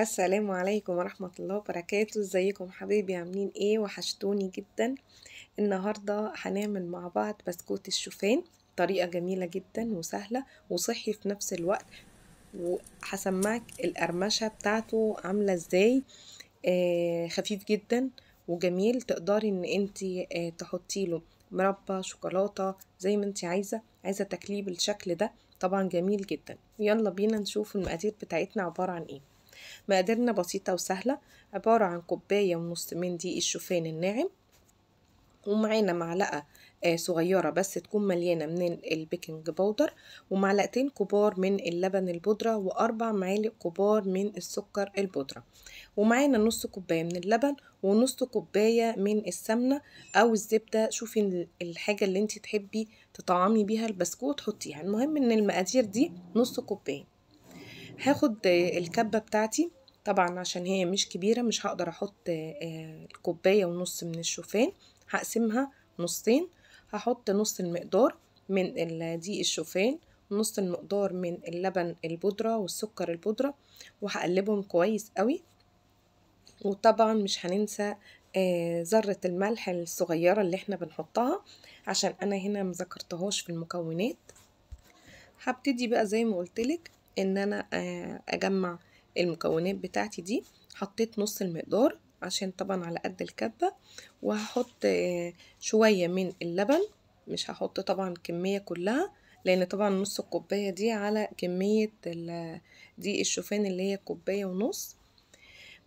السلام عليكم ورحمة الله وبركاته. ازيكم حبايبي؟ عاملين ايه؟ وحشتوني جدا. النهاردة هنعمل مع بعض بسكوت الشوفان، طريقة جميلة جدا وسهلة وصحي في نفس الوقت، وهسمعك القرمشة بتاعته عاملة ازاي. خفيف جدا وجميل، تقدري ان انتي تحطي له مربى شوكولاتة زي ما انتي عايزة، عايزة تاكليه بالشكل ده طبعا جميل جدا. يلا بينا نشوف المقادير بتاعتنا عبارة عن ايه. مقاديرنا بسيطة وسهلة، عبارة عن كوباية ونص من دقيق الشوفان الناعم، ومعانا معلقة صغيرة بس تكون مليانة من ال baking powder، ومعلقتين كبار من اللبن البودرة، وأربع معالق كبار من السكر البودرة، ومعانا نص كوباية من اللبن ونص كوباية من السمنة أو الزبدة. شوفي الحاجة اللي انت تحبي تطعمي بيها البسكوت حطيها، المهم ان المقادير دي نص كوباية. هاخد الكبة بتاعتي، طبعا عشان هي مش كبيرة مش هقدر احط كوباية ونص من الشوفان، هقسمها نصين. هحط نص المقدار من دقيق الشوفان، ونص المقدار من اللبن البودرة والسكر البودرة، وهقلبهم كويس قوي. وطبعا مش هننسى ذرة الملح الصغيرة اللي احنا بنحطها، عشان انا هنا مذكرتهاش في المكونات. هبتدي بقى زي ما قلتلك ان انا اجمع المكونات بتاعتي دي. حطيت نص المقدار عشان طبعا على قد الكبة، وهحط شوية من اللبن، مش هحط طبعا الكمية كلها لان طبعا نص الكوباية دي على كمية دي الشوفان اللي هي كوباية ونص،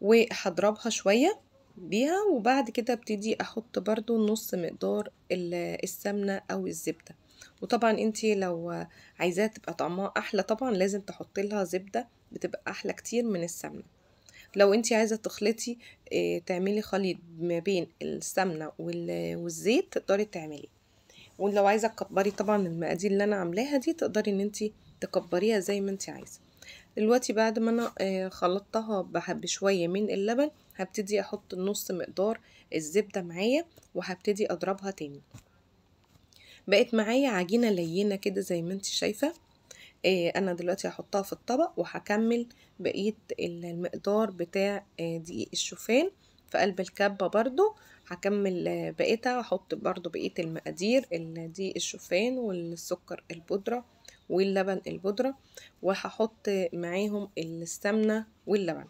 وهضربها شوية بيها. وبعد كده ابتدي احط برضو نص مقدار السمنة او الزبدة. وطبعا انتي لو عايزاها تبقى طعمها احلى طبعا لازم تحطي لها زبدة، بتبقى احلى كتير من السمنة. لو انتي عايزة تخلطي تعملي خليط ما بين السمنة والزيت تقدري تعملي، ولو عايزة تكبري طبعا المقادير اللي انا عاملاها دي تقدري ان انتي تكبريها زي ما انتي عايزة. دلوقتي بعد ما انا خلطتها بشوية من اللبن هبتدي احط نص مقدار الزبدة معايا، وهبتدي اضربها تاني. بقت معايا عجينة لينة كده زي ما انتي شايفة. انا دلوقتي هحطها في الطبق وهكمل بقية المقدار بتاع دقيق الشوفان في قلب الكبة، برضو هكمل بقيتها، هحط برضو بقية المقادير دقيق الشوفان والسكر البودرة واللبن البودرة، وهحط معاهم السمنة واللبن.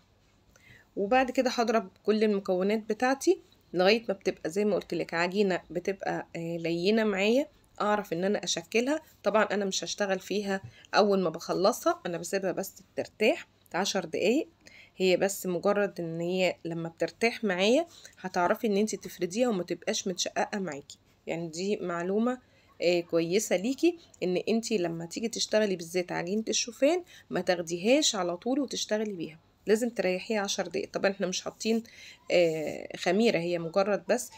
وبعد كده هضرب كل المكونات بتاعتي لغاية ما بتبقى زي ما قلت لك عجينة بتبقى لينة معايا، اعرف ان انا اشكلها. طبعا انا مش هشتغل فيها اول ما بخلصها، انا بسيبها بس ترتاح 10 دقايق، هي بس مجرد ان هي لما بترتاح معايا هتعرفي ان انت تفرديها وما تبقاش متشققه معاكي. يعني دي معلومه كويسه ليكي، ان انت لما تيجي تشتغلي بالذات عجينه الشوفان ما تاخديهاش على طول وتشتغلي بيها، لازم تريحيها 10 دقايق. طبعا احنا مش حاطين خميره، هي مجرد بس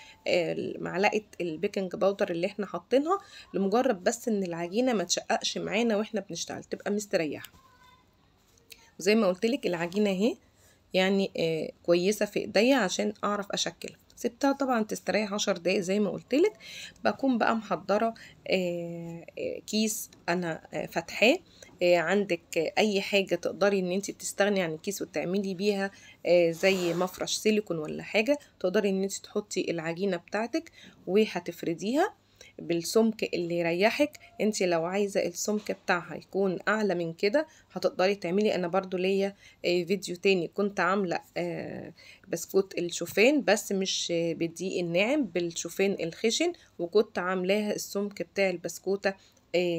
معلقه ال baking powder اللي احنا حاطينها، لمجرد بس ان العجينه ما تشققش معانا واحنا بنشتغل، تبقى مستريحه. وزي ما قلتلك العجينه اهي يعني كويسه في ايديا عشان اعرف اشكلها. سبتها طبعا تستريح 10 دقايق زي ما قلتلك. بكون بقى محضره كيس انا فاتحاه، عندك اي حاجه تقدري ان انت تستغني عن الكيس وتعملي بيها زي مفرش سيليكون ولا حاجه، تقدري ان انت تحطي العجينه بتاعتك وهتفرديها بالسمك اللي يريحك. انت لو عايزه السمك بتاعها يكون اعلى من كده هتقدري تعملي. انا برضو ليا فيديو تاني كنت عامله بسكوت الشوفان بس مش بالدقيق الناعم، بالشوفان الخشن، وكنت عاملاها السمك بتاع البسكوته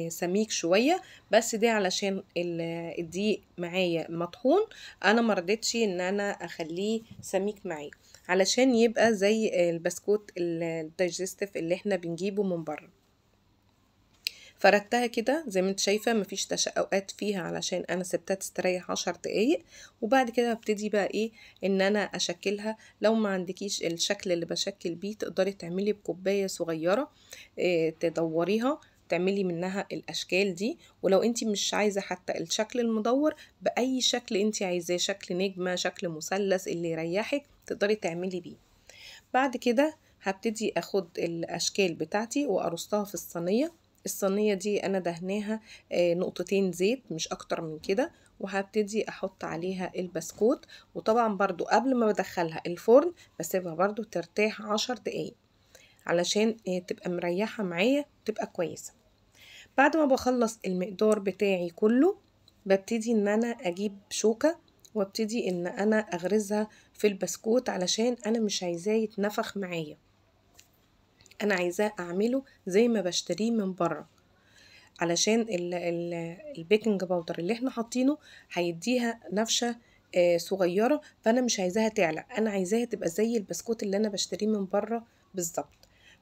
سميك شويه، بس دي علشان الدقيق معايا مطحون، انا مرضتش ان انا اخليه سميك معايا علشان يبقى زي البسكوت ال digestive اللي احنا بنجيبه من بره. فردتها كده زي ما انت شايفه مفيش تشققات فيها علشان انا سبتها تستريح 10 دقايق. وبعد كده هبتدي بقى ايه ان انا اشكلها. لو ما عندكيش الشكل اللي بشكل بيه تقدري تعملي بكوبايه صغيره تدوريها تعملي منها الاشكال دي. ولو انت مش عايزه حتى الشكل المدور، باي شكل انت عايزاه، شكل نجمه، شكل مثلث، اللي يريحك تقدري تعملي بيه. بعد كده هبتدي اخد الاشكال بتاعتي وارصها في الصينيه. الصينيه دي انا دهناها نقطتين زيت مش اكتر من كده، وهبتدي احط عليها البسكوت. وطبعا برضو قبل ما بدخلها الفرن بسيبها برضو ترتاح 10 دقايق علشان تبقى مريحة معايا تبقى كويسة. بعد ما بخلص المقدار بتاعي كله ببتدي ان انا اجيب شوكة وابتدي ان انا اغرزها في البسكوت، علشان انا مش عايزاه يتنفخ معايا، انا عايزاه اعمله زي ما بشتريه من بره، علشان ال baking powder اللي احنا حاطينه هيديها نفشه صغيرة، فانا مش عايزاها تعلى، انا عايزاها تبقى زي البسكوت اللي انا بشتريه من بره بالظبط.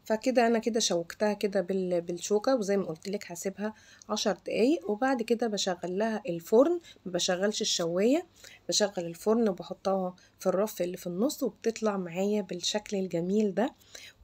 فكده انا كده شوكتها كده بالشوكة، وزي ما قلت لك هسيبها 10 دقايق، وبعد كده بشغل لها الفرن، ما بشغلش الشوايه، بشغل الفرن وبحطها في الرف اللي في النص، وبتطلع معايا بالشكل الجميل ده،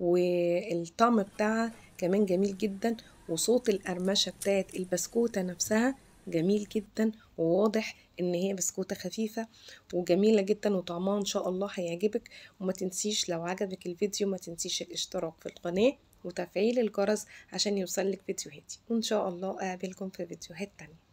والطعم بتاعها كمان جميل جدا، وصوت القرمشه بتاعت البسكوته نفسها جميل جدا، وواضح ان هي بسكوته خفيفة وجميلة جدا، وطعمها ان شاء الله هيعجبك. وما تنسيش لو عجبك الفيديو ما تنسيش الاشتراك في القناة وتفعيل الجرس عشان يوصلك فيديوهاتي، وان شاء الله اقابلكم في فيديوهات تانية.